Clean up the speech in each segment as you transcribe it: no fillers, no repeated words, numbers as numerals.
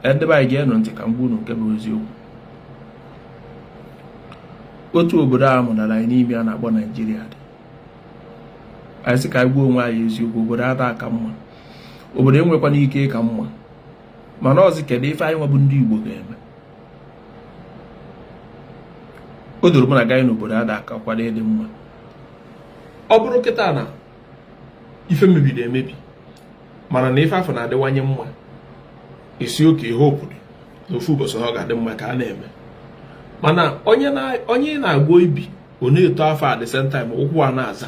Ndị be anyị, geenụ ntị ka m gwa unu nke bụ eziokwu. Otu obodo a mụnara anyị n'ime a na-akpọ Naijiria dị, anyị sị ka anyị gwa onwe anyị eziokwu, obodo ada aka mma, obodo enwekwana ike ịka mma. Mana ọzi kedu ife anyị nwa bụ ndị Igbo ga-eme? O doro mụ na gị n'obodo ada aka kwado ịdị mma. Ọ bụrụ kịta na ife mebiri emebi, mana na ife afụ na-adịwanye mma, esi oke hope dị na ofu ụbọchị ọ ga-adị mma ka a na-eme. Mana onye ị na-agwa ibi ọ na-eto afọ at the same time ụkwụ a na-aza,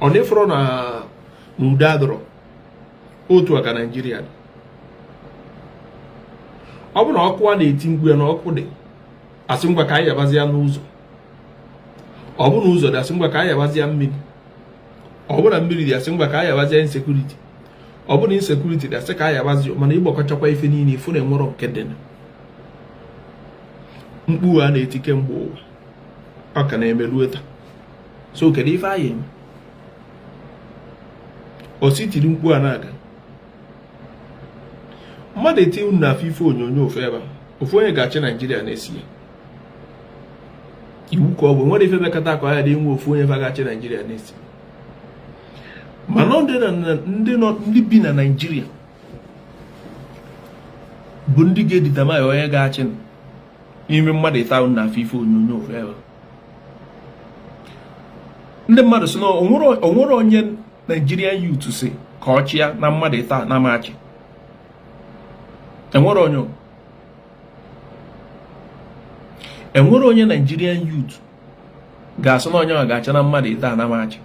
ọ na-efọrọ na udo adọrọ. Otu a ka Naijiria dị. Ọ bụ na ọkụ a na-eti mkpu ya na ọkụ dị, asị ngwa ka anyị yabazi ya n'ụzọ. Ọ bụ na ụzọ dị, asị ngwa ka anyị yabazi ya mmiri. Ọ bụ na mmiri dị, asị ngwa ka anyị yabazi ya insecurity. Ọ bụ na insecurity dị, asị ka anyị yabazi. Mana ịgbakọchakwa ife niile, ifu na enwerọ nke dị. Mkpu a na-eti kemgbe ụwa, ọ ka na-eme ruo taa. So kedu ife anyị eme? Osi tiri mkpu a na-aga, mmadụ eti unu na afọ ife onyonyo ofu ebe a, ofu onye ga-achị Naijiria na-esi ya iwu ka ọ bụ nwere ife mekọta ka ọ ya dị inwe ofu onye fa ga-achị Naijiria na-esi. Mana ndị bi na Naijiria bụ ndị ga-edetermine onye ga-achị n'ime mmadụ ịta unu na afọ ife onyonyo ofu ebe. Ndị mmadụ sị na onwere onye Nigerian youth si ka ọ chịa na mmadụ ịta na maachị, enwere onye enwere onye Nigerian youth ga-asị na onye ga-achị na mmadụ ịta na maachị.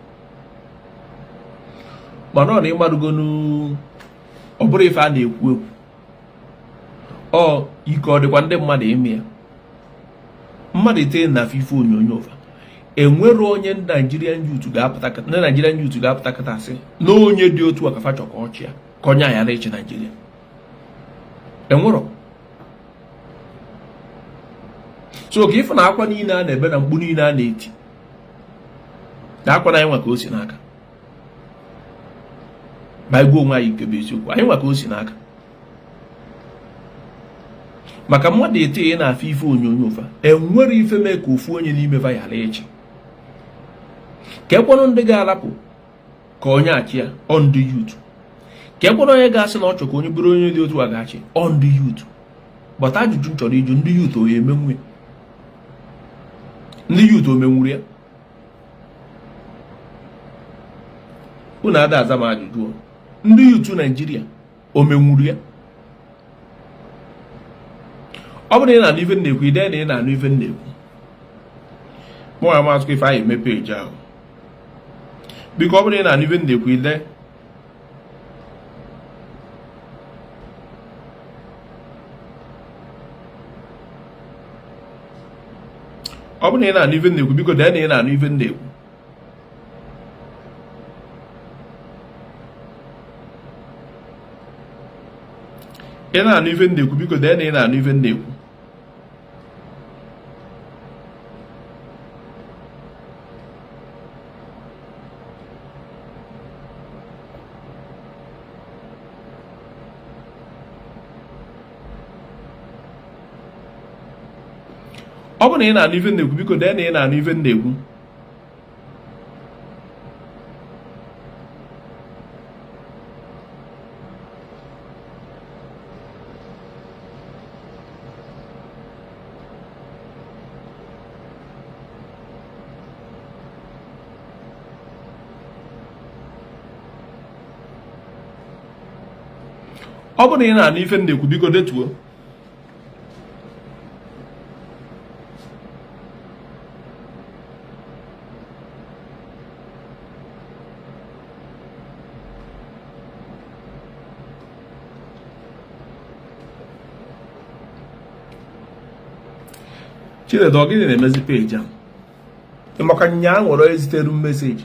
Mana ọ na ịmarugonu, ọ bụrụ ife a na-ekwu ekwu, ọ ike ọ dịkwa ndị mmadụ ime ya. Mmadụ ite na afọ ife onyonyo fa, enwere onye Nigerian youth ga-apụta, ndị Nigerian youth ga-apụta kịta sị na onye dị otu a ka fa chọ ka ọ chịa, ka onye aghara ịchị Naijiria. Enwerọ. So ka ịfụ na akwa niile a na-ebe na mkpu niile a na-eti na akwa na anyị nwa ka o si n'aka ma anyị gwa onwe anyị nke bụ eziokwu, anyị nwa ka o si n'aka. Maka mmadụ ete na-afụ ife onyonyo fa, enwere ife mee ka ofu onye n'ime fa ghara ịchị. Ka ekwenụ ndị ga-arapụ ka onye achị ya, ọ ndị youth. Ka ekwenụ onye ga-asị na ọ chọ ka onye bụrụ onye dị otu a ga-achị, ọ ndị youth. But ajụjụ m chọrọ ịjụ ndị youth, onye emenwu ya? Ndị youth omenwuru ya? Unu ada aza m ajụjụ. Ndị youth Naijiria omenwuru ya? Ọ bụrụ na ị na-anụ ife m na-ekwu, ide na ị na-anụ ife m na-ekwu. Mụ amasịkwa ife anyị emepe eji ahụ. Biko, ọ bụrụ na ị na-anụ ife m na-ekwu, ide. Ọ bụrụ na ị na-anụ ife m na-ekwu, biko dee na ị na-anụ ife m na-ekwu. Ị na-anụ ife m na-ekwu, biko dee na ị na-anụ ife m na-ekwu. Ọ bụrụ na ị na-anụ ife m na-ekwu, biko dee na ị na-anụ ife m na-ekwu. Ọ bụrụ na ị na-anụ ife m na-ekwu, biko detuo. Chinedu, ọ gịnị na-emezi peji a? Maka nya nwere onye zitere m message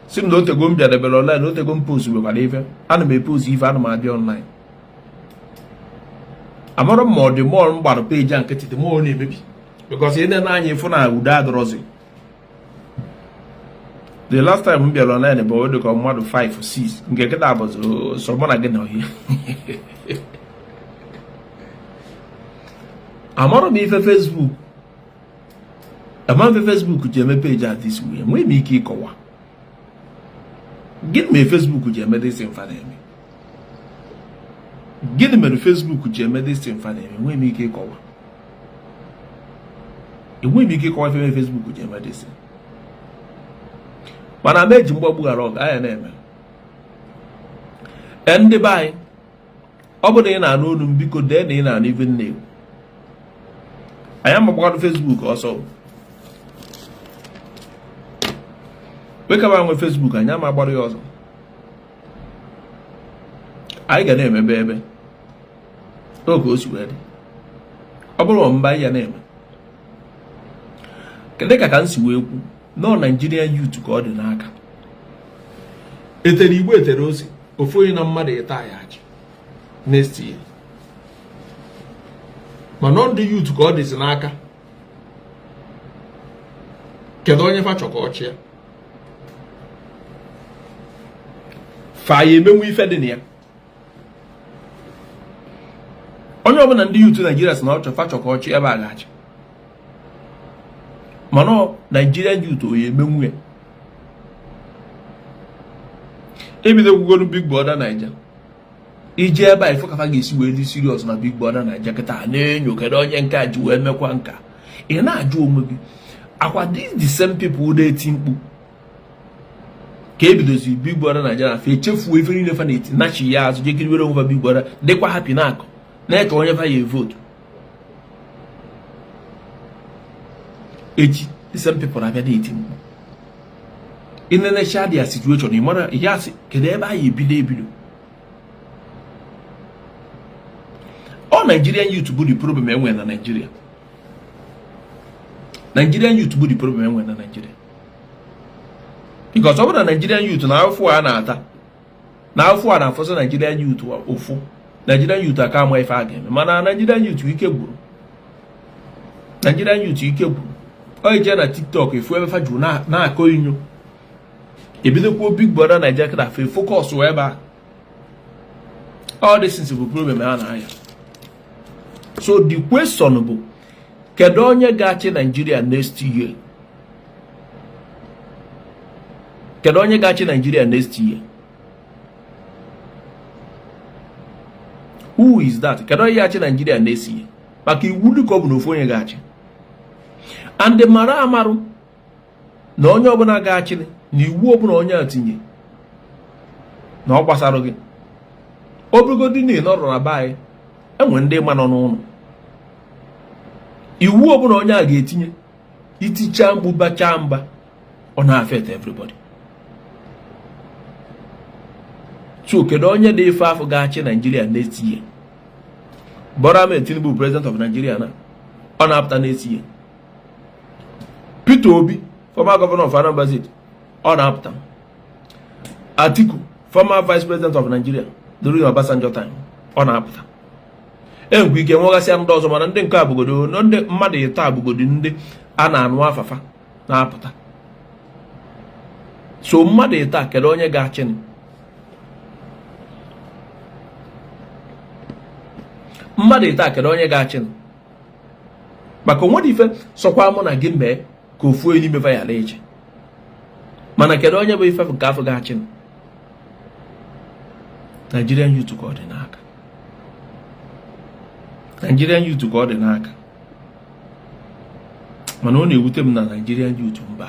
si m na otego m bịadebere online, otego m post nwekwara ife ana m epost ife, ana m abịa online. Amara m ma ọ dị mọọ m gbara peji a nkịtị dị mọọ na-emebi, because ị na anya ịfụ na udo adọrọzi. The last time m bịara online bụ dị ka mmadụ 5 6, nke kịta bụzi sọ mụ na gị na ohi. Amarọ m ife Facebook, ama ife Facebook ji eme page a this way. Enweghị m ike ịkọwa gịnị mere Facebook ji eme this thing fa na-eme. Gịnị mere Facebook ji eme this thing fa na-eme? Enweghị m ike ịkọwa, enweghị m ike ịkọwa ife mere Facebook ji eme this thing. Mana m eji mgbagbu ghara ọgụ anya na-eme. Ndị be anyị, ọ bụrụ na ị na-anụ olu m, biko dee na ị na-anụ ife m na-ekwu. Anyị amagbakwanụ Facebook ọsọ wekaba nwe Facebook, anyị ama agbara ya ọsọ. Anyị ga na-emebe ebe oge o si wee dị. Ọ bụrụ mba anyị ya na-eme kedu ka m si wee kwu nọọ Nigerian youth ka ọ dị n'aka. Etere igbo etere ose, ofu onye na mmadụ ịta ya achị next year, mana ọ ndị youth ka ọ dịzi n'aka. Kedu onye fa chọ ka ọ chịa? Fa ya emenwu ife dị na ya. Onye ọbụla ndị youth Naijiria si na ọ chọ fa chọ ka ọ chịa ebe a ga-achị, mana Nigerian youth oye emenwu ya. Ebidokwugoro Big Brother Naija ije ebe a, ife ka fa ga-esi wee dị serious na Big Brother Naija kịta na-enyo kedu onye nke a ji wee mekwa nka. Ị na-ajụ onwe gị, akwa these the same people na-eti mkpu ka ebidozi Big Brother Naija na fa echefuo ife niile fa na-eti nachi ya azụ jee kiriwere onwe fa Big Brother, dịkwa happy na-akọ na-eche onye fa ya vote echi. The same people abịa na-eti mkpu. Inenecha their situation, ị mara ya asị kedu ebe anyị ebido ebido. Ọ Nigerian youth bụ the problem enwere na Nigeria. Nigerian youth bụ the problem enwere na Nigeria, because ọ bụrụ na Nigerian youth na afụfụ a na-ata na afụfụ a na-afọsọ Nigerian youth ụfụ, Nigerian youth aka ama ife a ga-eme. Mana Nigerian youth ike gwuru, Nigerian youth ike gwuru. Ọ ije na TikTok efu ebe fa juru na-akọ inyo, ebidokwuo Big Brother Naija kịta fe focus ebe a. All this things bụ problem ha na-aya. So the question bụ, kedu onye ga-achị Nigeria next year? Kedu onye ga-achị Nigeria next year? Who is that? Kedu onye ga-achị Nigeria next year? Maka iwu dị ka ọ bụ na ofu onye ga-achị, and mara amarụ na onye ọbụla ga-achị na iwu ọbụla onye a tinye na ọ gbasara gị. Ọ bụrụgodị na ị nọrọ na be anyị, enwe ndị ma nọ n'ụlọ, iwu ọbụla onye a ga-etinye, itichaa mkpu bachaa mba, ọ na-affect everybody. So kedu onye dị ife afọ ga-achị Nigeria next year? Bola Ahmed Tinubu, president of Nigeria, na ọ na-apụta next year. Peter Obi, former governor of Anambra State, ọ na-apụta. Atiku, former vice president of Nigeria during Obasanjo time, ọ na-apụta. Enwekwa ike nwegasịa ndị ọzọ, mana ndị nke abụgodo ndị mmadụ ịtọ abụgodo ndị a na-anụ afafa na-apụta. So mmadụ ịtọ a, kedu onye ga-achị? Mmadụ ịtọ a, kedu onye ga-achị? Maka onwere ife sọkwa mụ na gị mee ka ofu onye n'ime fa ghara ịchị, mana kedu onye bụ ife nke afọ ga-achị? Nigerian youth ka ọ dị n'aka. Nigerian youth ka ọ dị n'aka. Mana ọ na-ewute m na Nigerian youth, mba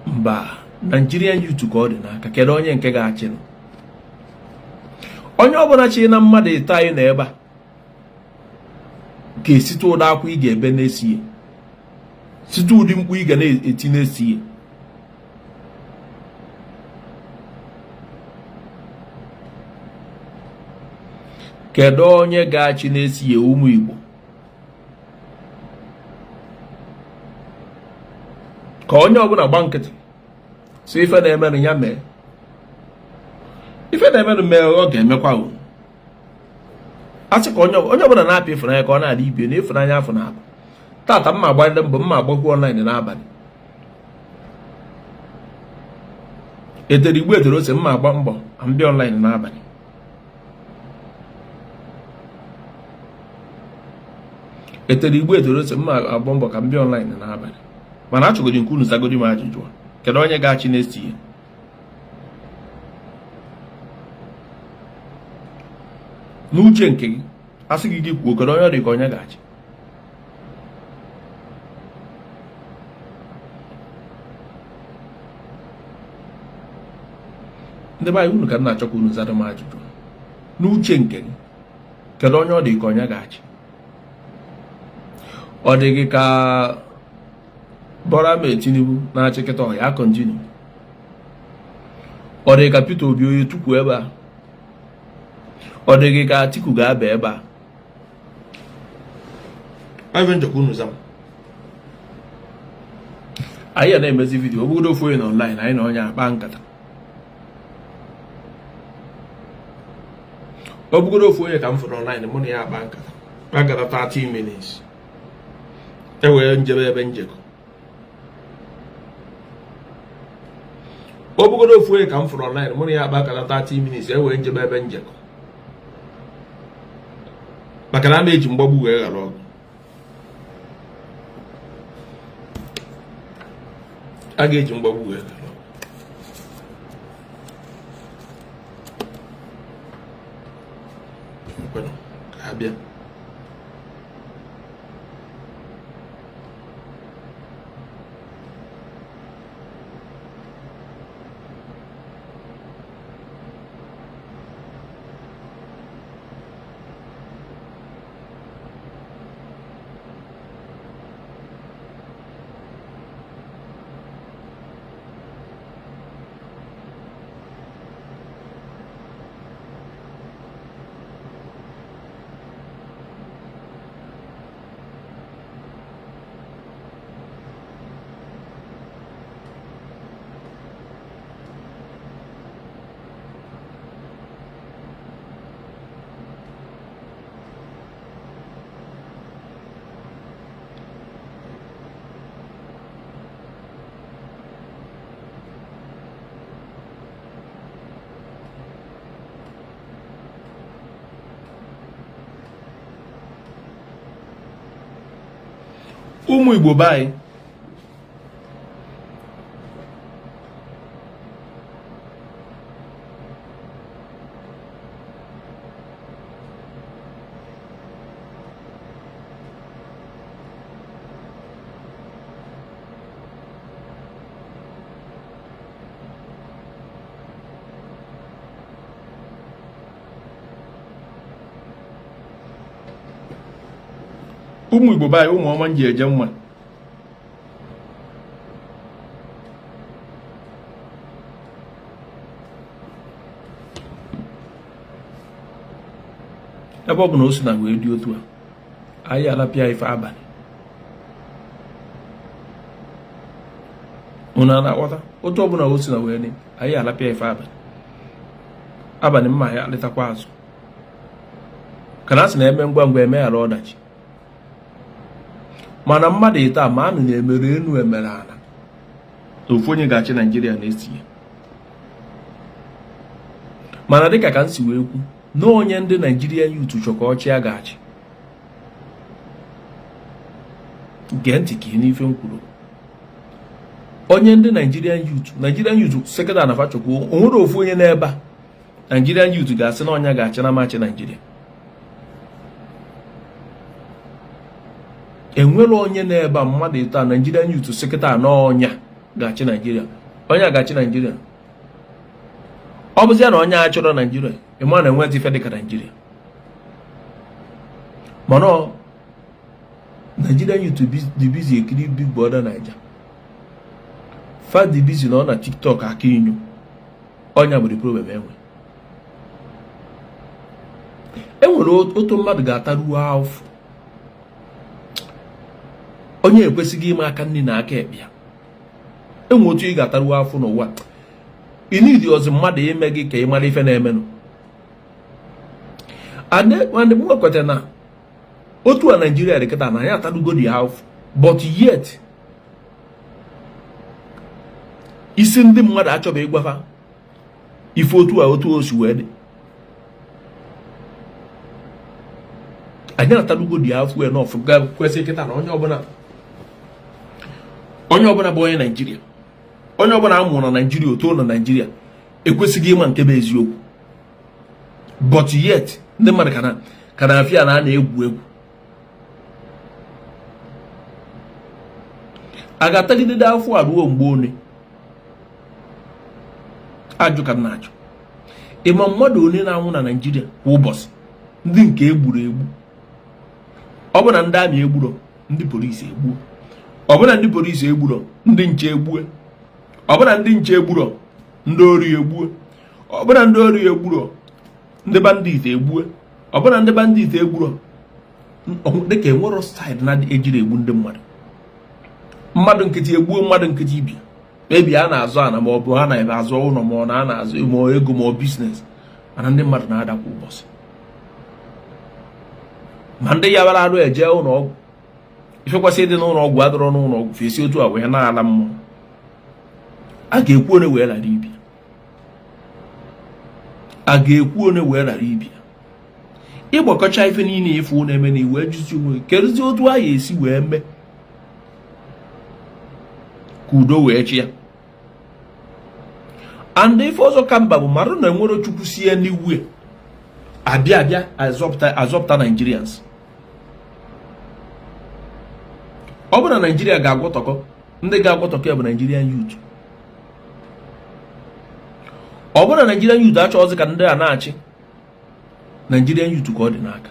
mba, Nigerian youth ka ọ dị n'aka. Kedu onye nke ga-achị? Onye ọbụla chi na mmadụ ịtọ anyị na ebe a ga-esite ụdị akwa ị ga-ebe na-esi, site ụdị mkpu ị ga na-eti na-esi. Kedu onye ga-achị na-esi ya? Ụmụ Igbo, ka onye ọbụla gba nkịtị so ife na-emenụ ya mee, ife na-emenụ mee, ọ ga-emekwa. O asị ka onye ọbụla na-apị ịfụnanya ka ọ na-adị ibie na ịfụnanya afọ na-apụ. Tata mma agbalị mbọ mma agbakwu online n'abalị, etere igbo etere ose, mma agba mbọ mbịa online n'abalị. Etere igbo etere ose, mma agba mbọ ka m bịa online n'abalị, mana achọgodi nke unu zagodi m ajụjụ a: kedu onye ga-achị next year? N'uche nke gị, asị gị gị kwuo, kedu onye ọ dị ka onye ga-achị? Ndị be anyị, unu ka m na-achọ ka unu zara m ajụjụ. N'uche nke gị, kedu onye ọ dị ka onye ga-achị? Ọ dị gị ka Bola Ahmed Tinubu na-achị kịta, ọ ya continue? Ọ dị ka Peter Obi onye tukwu ebe a? Ọ dị gị ka Atiku ga-aba ebe a? Ebe njọkwa unu zam anyị na-emezi video, obodo ofu onye na online, anyị na onye akpa nkata. Ọ bụgoro ofu onye ka m fụrụ online, mụ na ya akpa nkata, kpa nkata 30 minutes, e wee njebe ebe njekọ. Ọ bụgoro ofu onye ka m fụrụ online, mụ na ya akpa nkata 30 minutes, e wee njebe ebe njekọ, maka na a na-eji mgbagbu wee ghara ọgụ. A ga-eji mgbagbu wee ghara ọgụ. Ka ha bịa. Ụmụ Igbo be anyị, ụmụ Igbo be anyị, ụmụ ọma nji eje mma, ebe ọ bụ na o si na wee dị otu a, anyị alapịa ife abalị. Unu na-aghọta? Otu ọbụla o si na wee dị, anyị alapịa ife abalị. Abalị mma ya alịtakwa azụ, ka na asị na-eme ngwa ngwa emeghara ọdachi. Mana mmadụ taa ma anụ na-emere enu emere ala na ofu onye ga-achị Naijiria na-esi ya. Mana dịka ka m si wee kwu, na onye ndị Naijiria youth chọ ka ọchị a ga-achị. Gee ntị ka ị n'ife m kwuru. Onye ndị Nigerian youth, Nigerian youth sekọndịrị na fachọkwu, o nwere ofu onye n'ebe a Nigerian youth ga-asị na ọnya ga-achị na machị Naijiria. Enwere onye n'ebe a mmadụ ịtọ a Nigerian youth sekịta na ọnya ga-achị Naijiria, onye a ga-achị Naijiria. Ọ bụzia na onye a chọrọ Naijiria, ịma na enwezi ife dịka Naijiria. Mana Nigerian youth dị busy ekiri Big Brother Naija, fa dị busy na ọ na TikTok aka inyo. Ọnya bụ the problem enwe. Enwere otu mmadụ ga-ataruo afụ, onye ekwesịghị ime aka nri na aka ekpe ya. Enwe otu ị ga-ataruo afụ n'ụwa, ị nidi ọzọ mmadụ ime gị ka ị mara ife na-emenụ. And m nwekweta na otu a Naijiria dị kịta na anyị atarugo dị afụ, but yet isi ndị mmadụ achọghị ịgwafa ife otu a otu o si wee dị. Anyị atalugo dị afụ enough kwesịrị kịta na onye ọbụla, onye ọbụla bụ onye Naijiria, onye ọbụla a mụrụ na Naijiria, o too na Naijiria, ekwesịghị ịma nke bụ eziokwu. But yet ndị mmadụ ka na-afịa na a na-egwu egwu. A ga-atagidede afụ a ruo mgbe one? Ajụ ka m na-ajụ. Ịma mmadụ one na-anwụ na Naijiria kwa ụbọchị, ndị nke egburu egbu? Ọ bụ na ndị army egburo, ndị polisi egbuo. Ọ bụ na ndị polisi egburo, ndị nche egbue. Ọ bụ na ndị nche egburo, ndị ori egbue. Ọ bụ na ndị ori egburo, ndị bandit egbue. Ọ bụ na ndị bandit egburo, dịka enwero side na ejiri egbu ndị mmadụ. Mmadụ nkịtị egbuo mmadụ nkịtị ibe maybe a na-azụ ana, ma ọ bụ ha na-ebe azụ ụlọ, ma ọ na a na-azụ ma ego, ma ọ business. Mana ndị mmadụ na-ada kwa ụbọchị, ma ndị yabara arụ eje ụlọ ọgwụ, ife kwesịrị ịdị n'ụlọ ọgwụ adọrọ n'ụlọ ọgwụ, fesi otu a wee na-ala mmụọ. A ga-ekwu one wee ghara ibi? A ga-ekwu one wee ghara ibi? Ịgbakọcha ife niile ife na-eme na iwe jụzi onwe, kedụzi otu a ga-esi wee mee ka udo wee chi ya? And ife ọzọ ka mba bụ marụ na enwere Chukwu si anywhere abịa abịa azọpụta Nigerians. Ọ bụrụ na Naijiria ga-agwọtọkọ, ndị ga-agwọtọkọ ya bụ Nigerian youth. Ọ bụrụ na Nigerian youth achọghịzị ka ndị a na-achị, Nigerian youth ka ọ dị n'aka.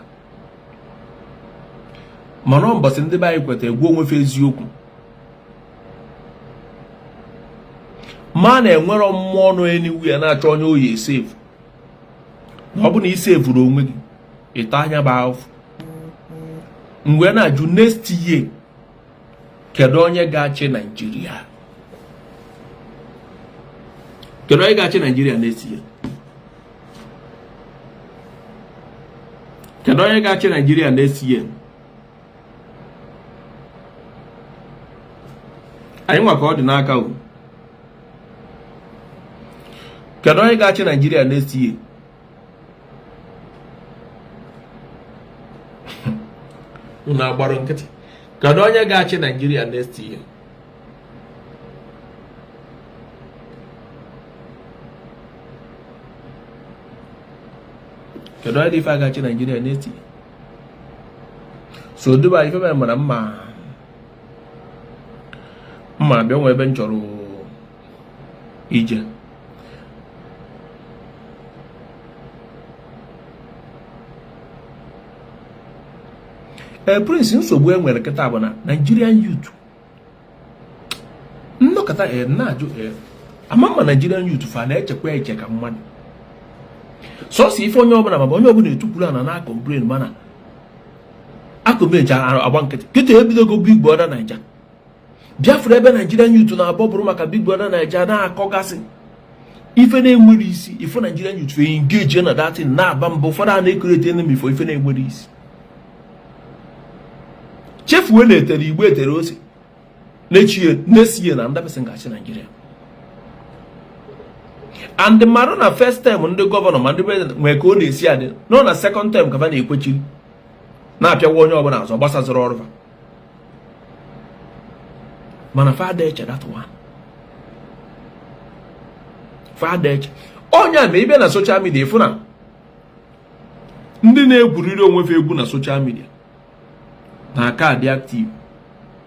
Mana ọ mbọsị ndị be anyị kweta egwu onwefe eziokwu, ma na enwero mmụọ nọ anywhere na-achọ onye oyi esefu, na ọ bụ na ị sevuru onwe gị, ịta anya bụ ahụfụ. Mgbe na-ajụ, next year kedu onye ga-achị Naijiria? Kedu onye ga-achị Naijiria next year? Kedu onye ga-achị Naijiria next year? Anyị nwa ka ọ dị n'aka o. Kedu onye ga-achị Naijiria next year? Unu agbara nkịtị. Kedu onye ga-achị Naijiria next year? Kedu onye dị ife a ga-achị Naijiria next year? So duba ife mere mara mma mma bịa nwe ebe m chọrọ ije. Ee, Prince, nsogbu e nwere kịta bụ na Nigerian youth nnọkọta na-ajụ ama mma Nigerian youth fa na-echekwa eche ka mmadụ. Sọsọ ife onye ọbụla, ma onye ọbụla etukwuru ana na complain, mana akọmeji agba nkịtị. Kịta ebidogo Big Brother Naija Biafra, ebe Nigerian youth na-abọ bụrụ maka Big Brother Naija, na-akọgasị ife na-enwere isi. Ife Nigerian youth fe engage na that thing, na-aba mba. Ụfọdụ a na-ecreate enemy for ife na-enwere isi. Chefuo na etere igbo etere ose n'esie na ndị person ga-achị Naijiria. And marụ na first term ndị governor ma ndị president nwee ka ọ na-esi adị nọ, na second term ka fa na-ekwechiri na-apịawa onye ọbụla azụ gbasaziri ọrụ fa. Mana fada eche that one, fada eche onye a. Ma ị bịa na social media, ịfụ na ndị na-egwuriri onwe fa egwu na social media na-aka adị active,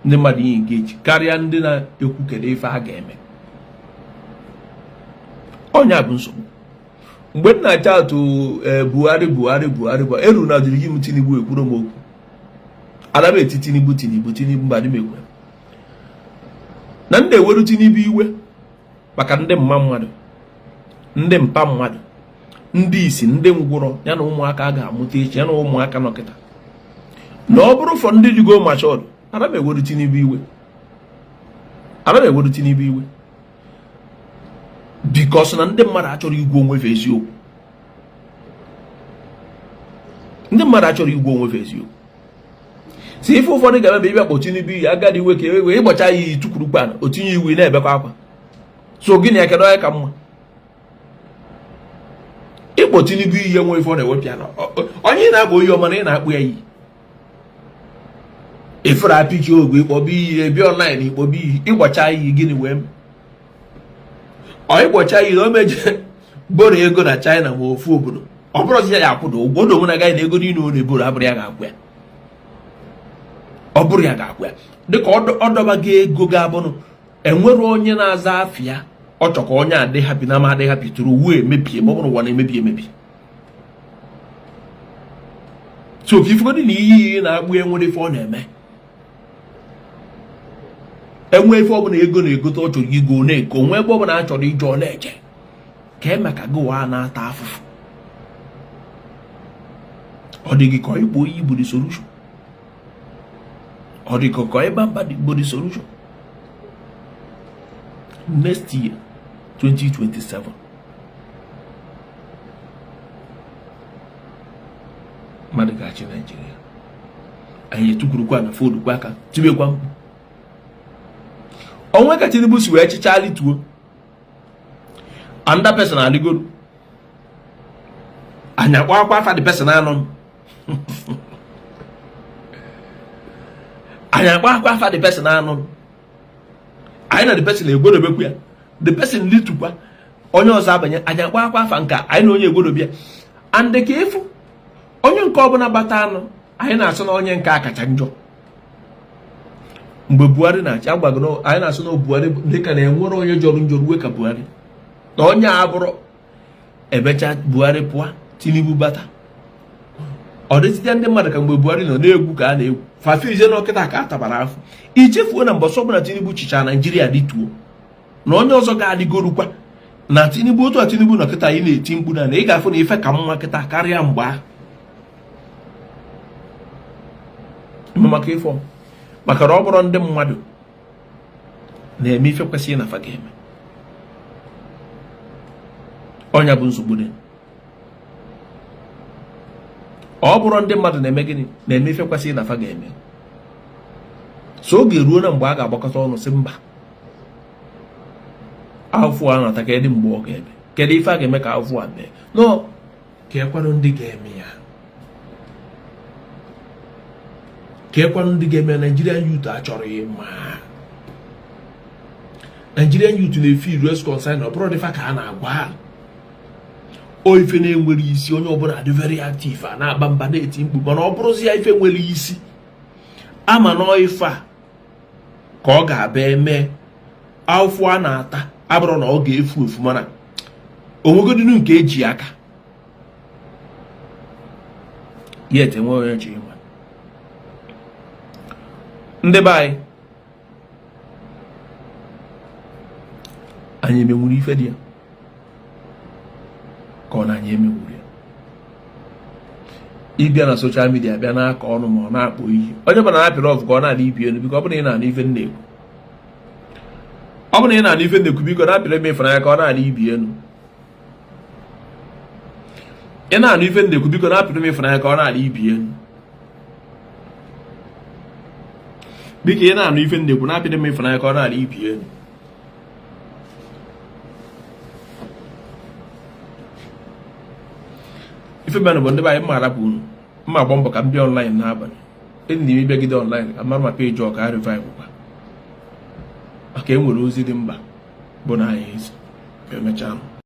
ndị mmadụ ihe engage karịa ndị na-ekwu kedu ife a ga-eme. Onye a bụ nsogbu. Mgbe m na-acha atụ Buhari, Buhari, Buhari bụ eru na jiri m Tinubu, ekwuru m okwu ana m eti Tinubu, Tinubu, Tinubu. Mba, adị m ekwe na m na-eweru Tinubu iwe maka ndị mma mmadụ, ndị mpa mmadụ, ndị isi, ndị ngwụrọ ya na ụmụaka a ga-amụta echi ya na ụmụaka nọkịta. Na ọ bụrụ for ndị jigo matured, ana m eweru Tinubu iwe, ana m eweru Tinubu iwe because na ndị mmadụ achọrọ igwu onwe fa eziokwu. Ndị mmadụ achọrọ igwu onwe fa eziokwu. Si ife ụfọdụ ga-eme bụ ịbịa kpọ Tinubu iyi agadi iwe ka ewe ịgbacha ya iyi tukwuru kpan o tinye iwu na-ebekwa akwa. So gịnị ya? Kedu onye ka mma ịkpọ Tinubu iyi? Enwe ife ọ na-ewepịa na onye ị na-akpọ iyi ọma na ị na-akpụ ya iyi. Efere apịchi ogwe ịkpọba iyi, ebi online ịkpọba iyi, ịgbacha iyi gịnị wee ọ ịgbacha iyi na o meje borrow ego na China ma ofu obodo, ọ bụrụzi ya ya akwụdo ụgwọ odo na agaghị na ego niile ọ na-eborrow abụrụ ya ga-akwụ ya, ọ bụrụ ya ga-akwụ ya dịka ọ dọbago ego ga-abụnụ. Enwere onye na-aza afịa ọ chọ ka onye adị happy na ma adị happy tụrụ uwe emebie, ma ọ bụrụ ụwa na-emebi emebi. So ka ifugodi na iyi iyi na-agbụ enwere ife ọ na-eme, enwe ife ọbụla ego na-egote ọ chọrọ igo na-ego, nwe ebe ọbụla a chọrọ ije ọ na-eje ka e maka gị ụwa na-ata afụfụ. Ọ dị gị ka ịkpọ iyi bụ the solution? Ọ dị ka ịba mba bụ the solution? Next year, 2027, mmadụ ga-achị Naijiria. Anyị etukwurukwa na fodukwa aka tibekwa mkpu onwe ka Tinubu si wee chịchaa lituo, another person aligoro, anyị akpọ akwa afa the person anọ, anyị akpọ akwa afa the person anọ, anyị na the person egwodobekwu ya, the person litukwa, onye ọzọ abanye, anyị akpọ akwa afa nka anyị na onye egwodobịa. And ka ịfụ onye nke ọbụla bata anụ, anyị na-asụ na onye nke a kacha njọ. Mgbe Buhari na-achị, agbago anyị na-asụ na Buhari dịka na enwere onye jọrọ njọ ruwe ka Buhari, na onye a bụrụ emecha Buhari pụọ, Tinubu bata, ọ dịzite ndị mmadụ ka mgbe Buhari nọ na-egwu ka a na-egwu fafizie n'ọkịta ka a tabara afọ. Ichefuo na mbọsọ ọbụla Tinubu chichara Naijiria dịtuo, na onye ọzọ ga-adịgorukwa na Tinubu. Otu a Tinubu nọ kịta, ị na-eti mkpu na ị ga-afụ na ife ka mma kịta karịa mgbe ahụ. Maka ife maka na ọ bụrụ ndị mmadụ na-eme ife kwesịrị na fa ga-eme, ọnya bụ nsogbu dị. Ọ bụrụ ndị mmadụ na-eme gịnị, na-eme ife kwesịrị na fa ga-eme. So oge ruo na mgbe a ga-agbakọta ọnụ sị mba, afụ a na-ata, kedu mgbe ọ ga-eme, kedu ife a ga-eme ka afụ a mee no, ka ekwanụ ndị ga-eme ya, ka ekwanụ ndị ga-eme. Nigerian youth achọrọ ịma, Nigerian youth na-efe less concern. Ọ bụrụ dịfa ka a na-agwa o ife na-enwere isi, onye ọbụla dị very active, a na-aba mba, na-eti mkpu, mana ọ bụrụzi ya ife nwere isi ama na ife a ka ọ ga-abịa eme, afụ a na-ata abụrụ na ọ ga-efu efu, mana onwegodinu nke eji aka yet enwe onye chi ịma. Ndị be anyị, anyị emenwuru ife dị ya ka ọ na anyị emenwuru ya. Ịbịa na social media bịa na-akọ ọnụ ma ọ na-akpọ iyi, onye bụla na-apịrị ọfụ ka ọ na-ana ibi elu. Biko, ọ bụrụ na ị na-ana ife na-ekwu, ọ bụrụ na ị na-ana ife na-ekwu, biko na-apịrị m ịfụnanya ka ọ na-ana ibi elu. Ị na-anụ ife na-ekwu, biko na-apịrị m ịfụnanya ka ọ na-ana ibi elu. Biko, ị na-anụ ife na-ekwu, na-apịrị m ịfụnanya ka ọ na-ana ibi elu. Ife menụ bụ, ndị be anyị, mma arapụ unu, mma agba mbọ ka m bịa online n'abalị enyi na ịbịagide online ka mara ma page ọ ka revive kwa, maka e nwere ozi dị mkpa bụ na anyị ezi emechaa.